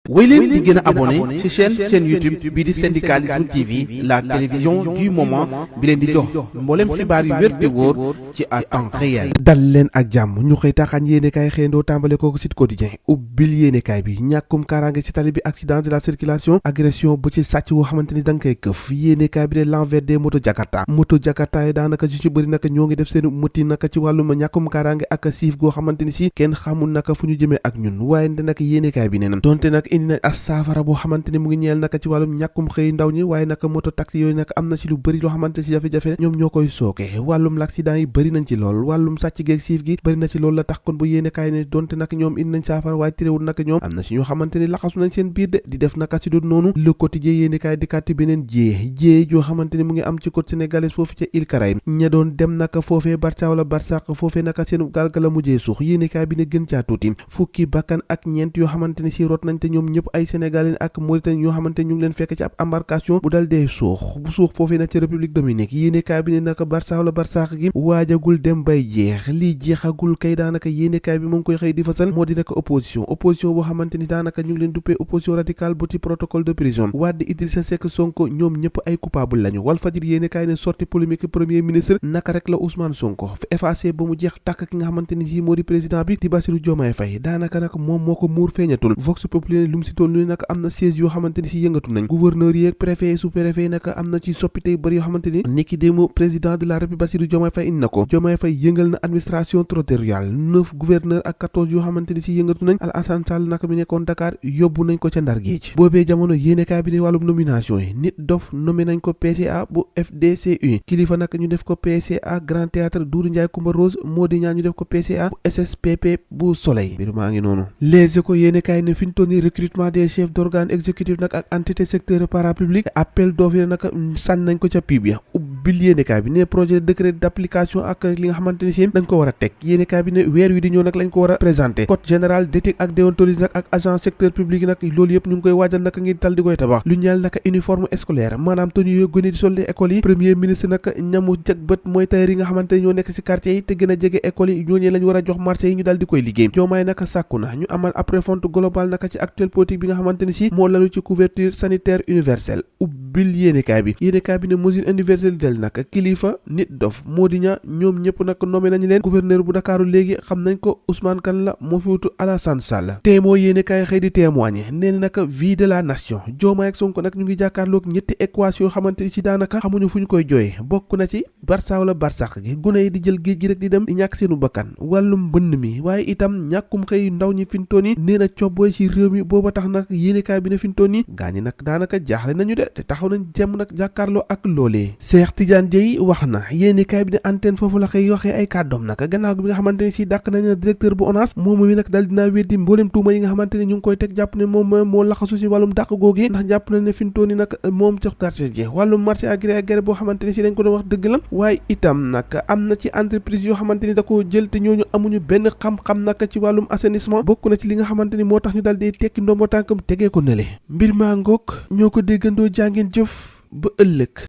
wéy leen di gën a abonné ci chaîne YouTube bii di Syndicalisme TV la télévision du moment bi leen di jox mboolem xibaar yu wér te wóor ci à temps réel. dal leen ak jàmm ñu xëy taxañ yéenekaay xëyandoo tàmbale ko Sud Quotidien ubbil yéenekaay bi ñàkkum kaaraange ci tali bi accident de la circulation agression ba ci sàcc woo xamante ni da nga koy këf yéenekaay bi de l'envers des moto Jakarta yi daanaka ci bëri naka ñoo ngi def seen muti naka ci wàllum ñàkkum kaaraange ak siif goo xamante ni si kenn xamul naka fu ñu jëmee ak ñun waaye nag yéenekaay bi nee na donte nag indi na as saafara boo xamante ni mu ngi ñeel naka ci wàllum ñàkkum xëy ndaw ñi waaye naka moto taxi yooyu nag am na ci lu bëri loo xamante si jafe-jafe ñoom ñoo koy sooke wàllum l'accident yi bëri nañ ci lool wàllum sàcc geeg siif gi bëri na ci loolu la tax kon bu yéene kaay ne donte nag ñoom indi nañ saafara waaye téréwul nag ñoom am na ci ñoo xamante ni laxasu nañ seen biir de di def naka si doon noonu Le Quotidien yéene kaay di kàtti beneen jiyee joo xamante ni mu ngi am ci côte sénégalaise foofu ca Îles Caraïbes ña doon dem naka foofee Barça wala Barsaq foofee naka seen gaal ga la mujjee suux yéene kaay bi ne gën caa tuuti fukki bakkan ak ñeent yoo xamante ni si rot nañ te ñoom ñëpp ay sénégalais ak Mauritanie ñoo xamante ñu ngi leen fekk ci ab embarcation bu dal dee suux foofee nag ci République Dominique yéene kaay bi ne naka Barça wala Barsaq gi waajagul dem bay jeex lii jeexagul kay daanaka yéene kaay bi mu ngi koy xëy di fasal moo di naka opposition boo xamante ni daanaka ñu ngi leen duppee opposition radicale bu ci protocole de prison Wade Idrissa Seck Sonko ñoom ñëpp ay coupable lañu Walfadjri yéene kaay ne sortie polémique premier ministre naka rek la Ousmane Sonko effacé ba mu jeex tàkk ki nga xamante ni fii moo di président bi di Bassirou Diomaye Faye daanaka nag moom moo ko muur feeñatul Vox Populi lu mu si toll ni nag am na siège yoo xamante ni si yëngatu nañ gouverneur yi ak préfet yi sous-préfet yi nag am na ci soppite yu bëri yoo xamante ni niki démb président de la République Bassirou Diomaye Faye indi na ko Diomaye Faye yëngal na administration territoriale 9 gouverneur ak 14 yoo xamante ni si yëngatu nañ Alassane Sall naka mi nekkoon Dakar yóbbu nañ ko ca Ndar Géej boobee jamono yéenekaay bi ne wàllum nomination yi nit dof nommé nañ ko PCA bu FDCU Kilifeu nag ñu def ko PCA Grand Théâtre Doudou Ndiaye Coumba Rose Mody Niang ñu def ko PCA bu SSPP bu Soleil mbir maa ngi noonu Les Échos yéenekaay ne fi ñu toll nii recrutement des chefs d'organes exécutifs nag ak entité secteur parapublic appel d'offres yi nag sànn nañ ko ca PIB ya ubbil yéenekaay bi ne projet de décret d'application ak li nga xamante ni si dañ ko war a teg yéenekaay bi ne weer wi di ñëw nag lañ ko war a présenter code général d'éthique ak déontologie nag ak agent secteur public nag loolu yëpp ñu ngi koy waajal nag ngir dal di koy tabax lu ñeel nag uniforme scolaire maanaam tenue yooyu gone di solde école yi premier ministre nag ñamu jag bët mooy tailleur yi nga xamante ni ñoo nekk ci quartier yi te gën a jege école yi ñooñee lañ war a jox marché yi ñu dal di koy liggéey Diomaye nag sàkku na ñu amal après fonte global nag ci actuelle politique bi nga xamante ni si moo lalu ci couverture sanitaire universelle ubbil yéenekaay bi ne mesure universelle del nag Kilifeu nit dof Mody Niang ñoom ñëpp nag nommé nañu leen gouverneur bu Dakaaru léegi xam nañ ko Ousmane Kane la moo fi wutu Alassane Sall téemoo yéenekaay xëy di témoigner nee na nag vie de la nation Diomaye ak Sonko nag ñu ngi jàkkaarloog ñetti équation yoo xamante ni ci daanaka xamuñu fu ñu koy jooyee bokk na ci Barça wala Barsaq gi gune yi di jël géej gi rek di dem di ñàkk seenu bakkan wàllum mbënn mi waaye itam ñàkkum xëy ndaw ñi fintoon yi nee na cobbooy ci réew mi booba tax nag yéenekaay bi ne fintoon yi gaañi nag daanaka jaaxle nañu de te taxaw nañ jëm nag jàkkaarloo ak loolee Cheikh Tidiane Dièye wax na yéenekaay bi ne antenne foofu la xëy waxee ay kàddoom nag gannaaw bi nga xamante ni si dàq nañ directeur bu ONAS moom mi nag dal dinaa weddi mboolem tuuma yi nga xamante ni ñu ngi koy teg jàpp ne moom moo laxasu si wàllum dàq googi ndax jàpp na ne fintoon yi nag moom jox darse ji wàllum marché agré boo xamante ni si dañ ko doon wax dëgg la waaye itam nag am na ci entreprise yoo xamante ni da koo jël te ñooñu amuñu benn xam-xam nag ci wàllum assainissement bokk na ci li nga xamante ni moo tax ñu dal di tekki ndombo tànkam tegee ko nele mbir maa ngoog ñoo ko déggandoo jàngeen jëf ba ëllëg